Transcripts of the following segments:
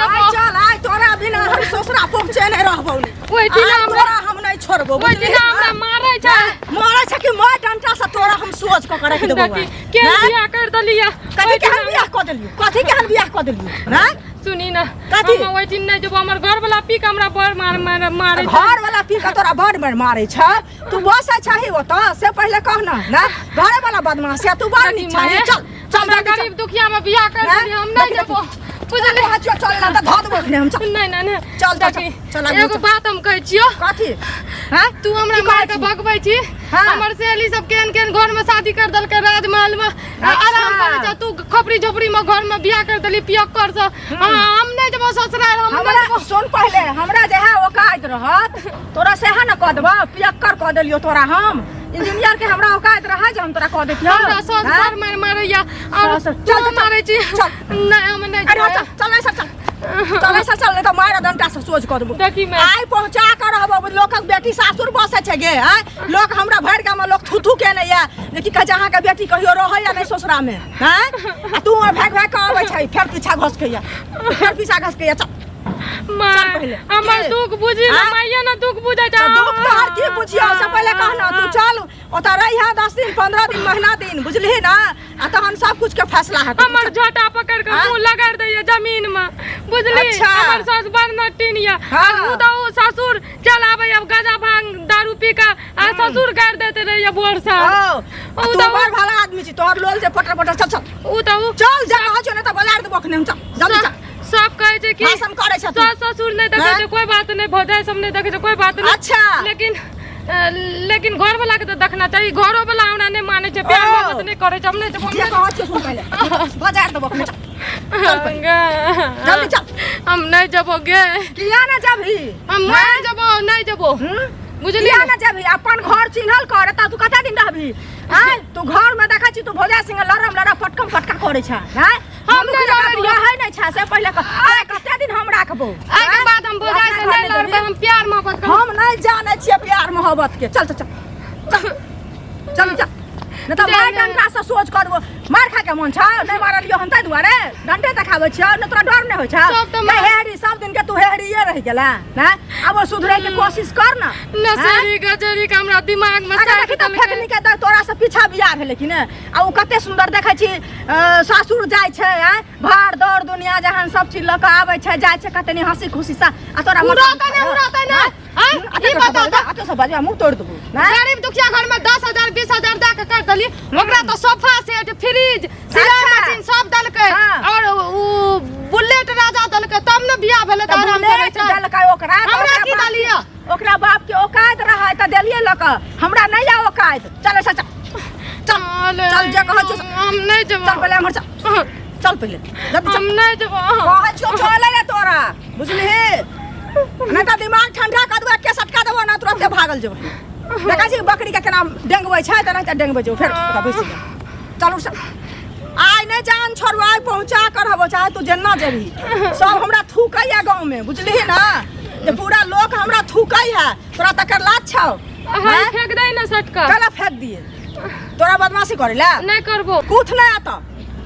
जेबो। आइ चल, आइ तोरा बिना हम ससुरा पहुँचे नहि रहबौ ने। ओहि दिना आइ हमरा तोरा हम नहि छोड़बौ, ओहि बुझलिही दिना ने? हमरा मारै छै। मारै छै कि मार डंटा से तोरा हम सोच कऽ के राखि देबौ। देखी केहन आइ। बियाह कर देलियै। कथी ओहि केहन दिना बियाह कऽ देलियौ? कथी केहन बियाह कऽ देलियौ? हैं? सुनी ना, कथी? हम ओहि दिन नहि जेबो। हमर घर वाला पी के हमरा बड़ मार मार मारै छै। घर वाला पी के तोरा बड़ मार मारै छै? तू बसै छही ओतऽ से पहिले कह ना। ने घरे वाला बदमाश है, तू बड़ देखी नीक छही। माय, चल चल, हमरा जल्दी चल। गरीब दुखिया में बियाह कर हैं? देली, हम नहीं देखी, जेबो। देखी। बुझली? चल चल, चल ना तऽ धऽ देबो एखने हम, चल। नहीं नहीं नहीं। चल, चल, देखी, चल, आगू एगो चल। बात हम कहै छियो। कथी? हैं? तू हमरा की कहै मार के छी? भगबै छी। हाँ। हमर सहेली सब केहन केहन घर में शादी कर देलकै, राजमहल में अच्छा। आराम करै छै। तू खोपड़ी झोपड़ी में घर में बियाह कर देली पियक्कर से। हाँ, हम नहीं जेबो ससुराल, हम नहीं हमरा जेबो। सुन पहिले, हमरा जे है औकात रहत तोरा सेहा न कऽ देबौ। पियक्कर कऽ देलियौ तोरा हम, इंजीनियर के हमरा औकात रहै जे हम तोरा कऽ देतियौ? हमरा सास हैं? बड़ मार मारैया और सास- तू चल, चल, मारै छी। चल। नहीं, हम नहीं अरे जेबै। चल चल, ऐसा चल चल, ऐसा चल, नहीं तऽ मारि डंटा से सोझ कऽ देबौ। देखी मैं आइ पहुंचा कर रहबौ। लोकक बेटी सासुर बसै छै गे। आँय, लोक हमरा भरि गाममे लोक थू थू केने यऽ जे की कहै छै, अहाँके बेटी कहियो रहैया नहि ससुरामे। आँय, आ तू भागि भागि कऽ अबै छै, फेर पीछा घसकैया, फेर पीछा घसकैया। चल। माय, चल पहिले। हमर के? दुख बुझी ना। आँय? माइया ना दुख बुझै छै। तऽ दुख तोहर की बुझियौ से पहिले कह ना। तू चल, ओतऽ रहिहे 10 दिन, 15 दिन, महीना दिन, बुझलिही ना? आ तहन सब कुछ के फैसला हेतै। हमर झोटा पकड़ के आँय? मुंह लगा दैया जमीन में, बुझली? अच्छा। हमर सास बड़ नटीन या। हाँ। आ उ तऽ उ ससुर चल आबै अब गाजा भांग दारू पी के आ ससुर गारि दैत रहैया भोर से। ओ, आ उ तू तऽ बड़ भला आदमी छी, तोहर लोल जे पटर पटर। चल चल। उ तऽ उ चल जा कहै छियौ, नहि तऽ बजार देबो अखने हम। चल जल्दी चल। सब कहै छै कि भाषण करै छै तू। सास ससुर नहि देखै हैं? छै कोई बात नहि, भौजाइ सब नहि देखै छै कोई बात नहि। अच्छा। लेकिन घर वाला के तऽ देखना चाही। घरो वाला हमरा नहि मानै छै, प्यार ओ। मोहब्बत नहि करै छै। हम नहि जेबो, हम जे नहि। कहै छियौ सुन पहिले, बजार देबो अखने। चल चल पहिले, जल्दी चल। हम नहि जेबो गे। किया ने जेबही? हम मरि जेबो, नहि जेबो। हम्म? बुझली? किया ने जेबही? अपन घर चिन्हल कर। एतऽ तू कते दिन रहबही? आँय, तू घर में देखै छी तू भौजाइ संगे लड़म लड़ा पटकम पटका करै छै। आँय, हम नहि मनुख जकाँ लड़ै तू रहियै। रहै नहि छै से पहिले कह। आँय, कते दिन हम राखबौ? आइ के आँय? बाद हम तू भौजाइ अपना से घर नहि लड़बै, जेबही? हम प्यार मोहब्बत करबै। हम नहि जानै छियै प्यार मोहब्बत के। चल चल चल चल चल चल, नहि तऽ मार डंटा से सोच करबो। मार खा के मन छौ? नहि मारलियौ हम ताहि दुआरे डंटे देखाबै छियौ, नहि तोरा डर नहि होइ छौ? सब तऽ मार- हेहरी सब दिन के तू हेहरिये रहि गेला ने। आब ओ सुधरे के कोशिश कर न। नशेड़ी गजरी के हमरा दिमाग में अरे साटि देखी तऽ देलकै। फेकनी के तऽ तोरा से पीछा बियाह भेलै कि ने? आ ओ कते सुन्दर देखै छी सासुर जाइ छै। आँय, भार दौड़ दुनिया जहान सब चीज लऽ कऽ आबै छै, जाइ छै कते हंसी खुशी से, आ तोरा उड़ौतै नहि, उड़ौतै नहि। आँय, ई बताउ तऽ। अते सब बाजू, मुँह तोड़ि देबौ ने। गरीब दुखिया घर में 10,000 20,000 दए के कर देली, ओकरा तो सोफा सेट, फ्रिज, सिलाई अच्छा। मशीन सब देलकै। हाँ। और उ बुलेट राजा देलकै तब ने बियाह भेलै, तऽ तऽ आराम करै बुलेट छै। देलकै ओकरा तऽ हमरा ओकरा की बाप- देलियै? ओकरा बाप के औकात रहै तऽ देलियै लऽ कऽ। हमरा नहि यऽ औकात। चल ऐसा चल चल चल, जे कहै छियौ से- हम नहि जेबो। चल पहिले एम्हर चल, चल पहिले जल्दी हम चल। नहि जेबो। कहै छियौ चलै रे तोरा, बुझलिही? नहि तऽ दिमाग ठंडा कऽ देबो, एके सटका देबो ने तुरन्ते भागल जेबै। देखै छी बकरी के केना डेंगबै छै, तऽ नहि डेंगबै जेबै फेर ओकरा बैस गेल। चलू सब, आइ नहि जान छोड़बो, आइ पहुँचा कर रहबो, चाहे तू जेना जेबही। सब हमरा थूकैया गाँवमे, बुझलिही ने, जे पूरा लोक हमरा थूकै है। तोरा तकर लाज छौ? हाय, हैं? फेंक दे ने सटका। कला फेंक दिए तोरा बदमाशी करे ला? नहि करबो। कुथ नहि आता,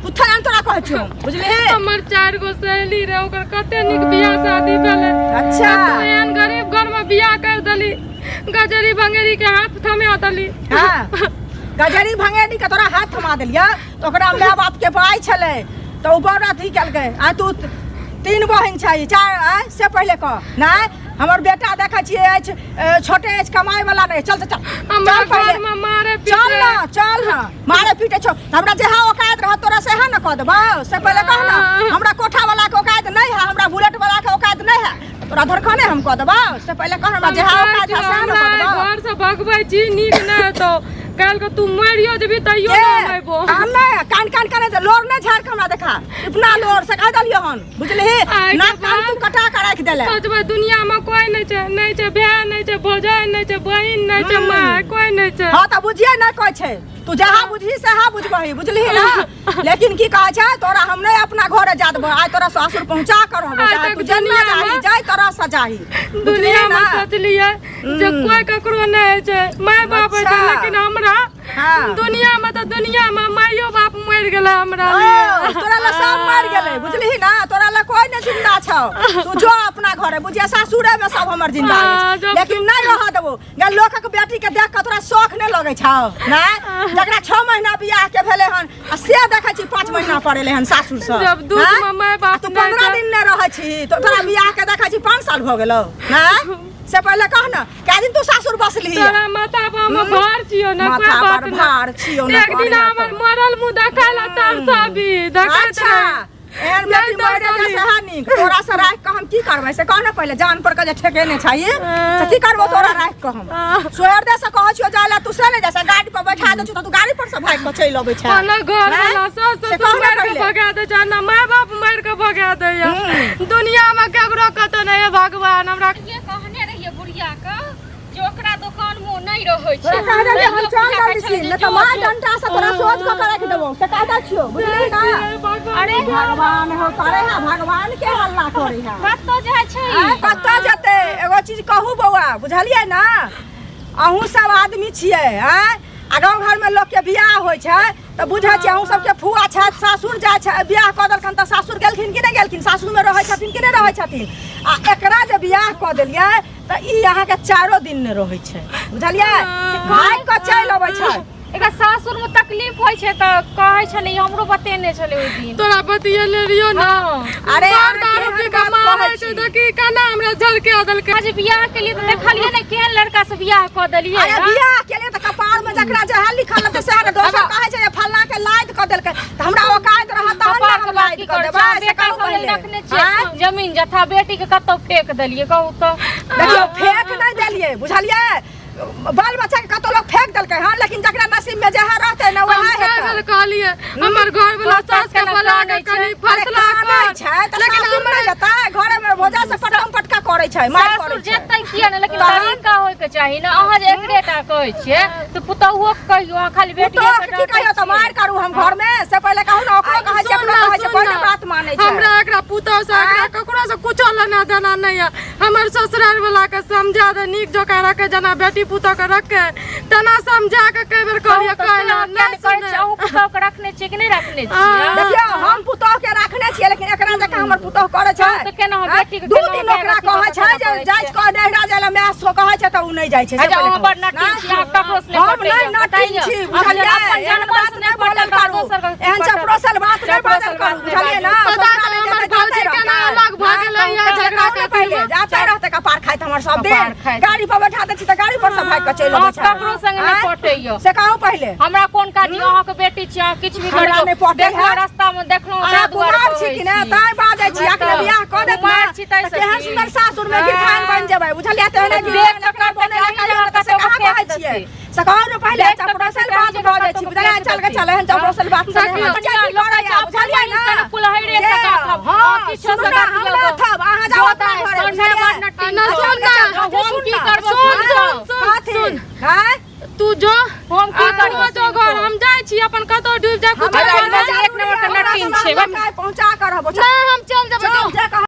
कुथ नहि, तोरा कहै छियौ, बुझलिही? हमर 4 गो सहेली रहे, ओकर कते नीक बियाह शादी भेलै। अच्छा। आ तू एहन गरीब घर में बियाह कर देली, गजरी भंगेरी के हाथ थमा देली। हाँ, गजरी भंगेरी के तोरा हाथ थमा देलियै तऽ ओकरा माय बाप के पाइ छलै तऽ ओ बड़ अथी केलकै। आ तू 3 बहिन छै, 4? आँय, से पहिले कह। नहि, हमर बेटा देखै छियै अछि, छोटे अछि, कमाइ वाला नहि। चल चल चल। हमरा चल पहिले। घर में मारे चल पीटे। ना, चल ना, मारे पीटे छौ तऽ हमरा जेहा औकात रहत तोरा सेहा ने कऽ देबौ, से पहिले कह ना। हमरा कोठा वाला के औकात नहि है, हमरा बुलेट वाला के औकात नहि है, तोरा धरखने हम कऽ देबौ? से पहिले कह, हमरा हम जेहा कहै औकात छियौ, है सेहा ने हमरा कऽ देबौ। घर से भगबै छी, नीक नहि हेतौ। काल्हि के तू मरियो जेबही तैयो के? नहि अयबो। हम नहि कान कान करे दे, लोर नहि झाड़ के हमरा देखा, इतना लोर से कह देलियो हन, बुझलिही? आइ के नाक कान तू बाद- कटा के राखि देले। सोचबै दुनिया में कोई नहीं छै, नहीं छै भाय, नहीं छै भौजाई, नहीं छै बहिन, नहीं छै माय, कोई नहीं छै। हाँ तऽ बुझिए नहि कहै छै, तू जहाँ बुझही सएह बुझबही, बुझलिही ना? लेकिन की कहै छै, तोरा हम नहि अपना घरे जा देबो। आइ तोरा सासुर पहुंचा कर रहबो, आइ चाहे तक तू जेना दुनिया जाही में- जाय तोरा सजाही, बुझलिही दुनिया में ना? सोचलिए जे कोई ककरो नहीं होइ छै, माय बाप होइ छै, अच्छा। लेकिन हमरा हाँ। दुनिया में तऽ दुनिया में माइयो बाप मरि गेलै हमरा ओ, लिए। तोरा ला सब मरि गेलै, बुझलिही ना? तोरा ला कोई नहि जिंदा छौ। छौ तू जो अपना घरे बुझिया सासुरे में सब हमर जिंदा हाँ, अछि जब लेकिन नहीं रह देबो गे लोकक बेटी के देख के तोरा शौक नहीं लगै छौ नहीं जकरा 6 महीना बियाह के भेलै हन आ से देखै छी 5 महीना पर एलै हन सासुर से जब दूध हैं? में माय बाप आ तू नहि 15 तऽ- दिन नहीं रहै छी तो तोरा बियाह के देखै छी 5 साल भऽ गेलौ हैं से पहिले कह न कै दिन तू सासुर बसली तोरा माथा पर हम भार छियो ना कोई माथा बात पर ना भार छियौ ना एक दिन हमर मरल मुँह देखा ला तार साबी देखा अच्छा एहन नहीं बेटी तो मरे के साली। सहा नीक तोरा से राख के हम की करबै से कह न पहिले जान पर के जे ठेकेने छै तऽ की करबो तोरा राख के हम सोहर दे से कहै छियौ जाय ला तू से नहि जा से गाड़ी पर बैठा दै छियौ तऽ तू गाड़ी पर से भागि के चलि अबै छै ना घर हैं? वाला सास से ससुर कह न मारि के पहिले। भगा दे छै ना माय बाप मारि के भगा दैया दुनिया में केकरो कतौ नहीं है भगवान हमरा ये कहने रहिए बुढ़िया के जे ओकरा दोकान में नहि रहै छै तोरा कह देलियै हम चल पूजा जल्दी करै छी छलै नहि तऽ जो, मार जो। डंटा से तोरा सोच कऽ के राखि देबौ से कह दै छियौ बुझलिही ना अरे भगवान हो करे है भगवान के हल्ला करे है कतऽ जाइ छै आँय, कतऽ जेतै एगो चीज कहू बौआ बुझलियै ना अहूँ सब आदमी छियै आँय आ गाँव घरमे लोकके बियाह होइ छै तऽ बुझै छियै अहूँ सबके फुआ छथि सासुर जाइ छै बियाह कऽ देलखिन तऽ सासुर गेलखिन कि नहि गेलखिन सासुरमे रहै छथिन कि नहि रहै छथिन आ एकरा जे बियाह कऽ देलियै तऽ ई अहाँके चारो दिन नहि रहै छै बुझलियै भागि कऽ चलि अबै छै एकरा सासुर में तकलीफ होइ छै तऽ कहै छलै हमरो बतेने छलै ओहि दिन तोरा बतियेले रहियो ना अरे बार अहाँ दारू केहन पी के बात मारै कहै छै छी? देखी केना हमरा झलके देलकै आज बियाह के लिए तऽ देखलियै ने केहन लड़का से बियाह कऽ देलियै अरे हँ? बियाह के लिए तऽ कपार में जकरा जहर लिखल रहतै सएह ने दोसर कहै छै जे फल्लाँ के लादि कऽ देलकै तऽ हमरा औकात रहत तहन ने कपार हम के बात लादि की कऽ करै देबै छै से बेटा कहू सब लेल पहिले रखने छियै आँय? जमीन जथा बेटी के कतौ फेक देलियै कहू तऽ देखियौ फेक नहि देलियै बुझलियै बाल बच्चा के कतौ लोग फेंक देलकै हन लेकिन जकरा नसीब में जहाँ रहतै ने हम वएह कए हेतै बेर कहलियै हमर घर वाला बहुत सास के केना बोला के कानै छै। कनि अरे फैसला कानै कर छै तऽ लेकिन सासुर हमरा नहि जेतै घरे में भोजा से पटकम पटका करै छै मार सासुर करै छै जेतै किया ने लेकिन तहन? तरीका होय के चाही ने अहाँ जे एकरे टा कहै छियै तऽ पुतहुओ के कहियो अहाँ खाली बेटिये पुतोह के के की कहियो तऽ मार करू हम घर में से पहिले कहू ने ओकरो कहै छै सुन अपनो ना, कहै छै सुन बड़ ना। बात मानै छै हमरा एकरा पुतोह से एकरा ककरो से कुछो लेना देना नहीं है हमर ससुराल वाला के समझा दे नीक जकाँ रखे जेना बेटी पुतोह के रखे तेना समझा के कई बेर कहलियै कहला नहि सुनै अहूँ पुतोह के रखने छियै कि नहि रखने छियै देखियौ हम पुतोह के रखने छियै लेकिन एकरा जकाँ हमर पुतोह करै छै तऽ केना हम बेटी के दू केना दिन माय ओकरा अथी कहै कऽ छै कऽ जे करै जाइ कऽ नैहरा जाइ लए माय सो कहै छै तऽ ओ नहि जाइ छै से अच्छा पहिले अहाँ कहू। बड़ नटिन छी अहाँ ककरो से नहि हम पटैया नहि नटिन छी बुझलियै अपन एहन जनमल बात से नहि नहि बोलल पटल तऽ करू दोसर के एहन पटत। चपरोसल बात नहि चपरोसल बाजल करू बात नहि बुझलियै ना पता ससुराल छै हमर जेतै भौजी जाते केना रहतै। अलग भऽ गेलै या से झगड़ा कहू ने पहिले खातिर जाते रहतै कपार खाइत हमर सब दिन कपार खाइत। गाड़ी पर बैठा दै छी तऽ गाड़ी पर से भागि कऽ चलि अबै छै ककरो संग नहि आँय? पटैया से कहू पहिले हमरा कोन काज यऽ अहाँके बेटी छी अहाँ किछु भी हमरा करियौ नहि पटै देखलहुँ है। रास्ता मे देखलहुँ अहाँ ताहि दुआरे कुमार छी कहै कि ने छी। ताहि बाजै छी अखने तऽ बियाह कऽ देत कुमार ने छी ताहि तऽ सँ केहन की? सुन्दर सासुर मे गिरथान बनि जेबै बुझलियै तेहने देख गिरथान कऽ अखने करतै बनै लए कि कहियो अहाँ ने तऽ से कतौ कहाँ फेंक कहै छियै देतै। से कहू ने पहिले देख कऽ चपरोसल करतै बात कि भऽ जाइ कतौ छी बुझलियै फेंक चल के देतै। चल एहन चपरोसल बात से नहि देखियौ, हमरा चाची लोक करैया अपन बुझलियै बहिन ने के कुल्हड़े जे, से काटब, हँ अहाँ किछो सुनू से ने, काटियौ हम गऽ। लाथब अहाँ जाउ अपना घरे तोहर बुझलियै बड़ नटिन ना, छौ। सुन ना, हम की करबो सुन, सुन, सुन, कथी सुन। आँय? तू जो हम की आ करबो तू जो घर हम जाइ छी अपन कतौ डूबि जाय कुछो हमरा भऽ जाय। एक नंबर के नटिन छै। पहुँचा कर रहबो नहि हम चल जेबै चल जो। जे कह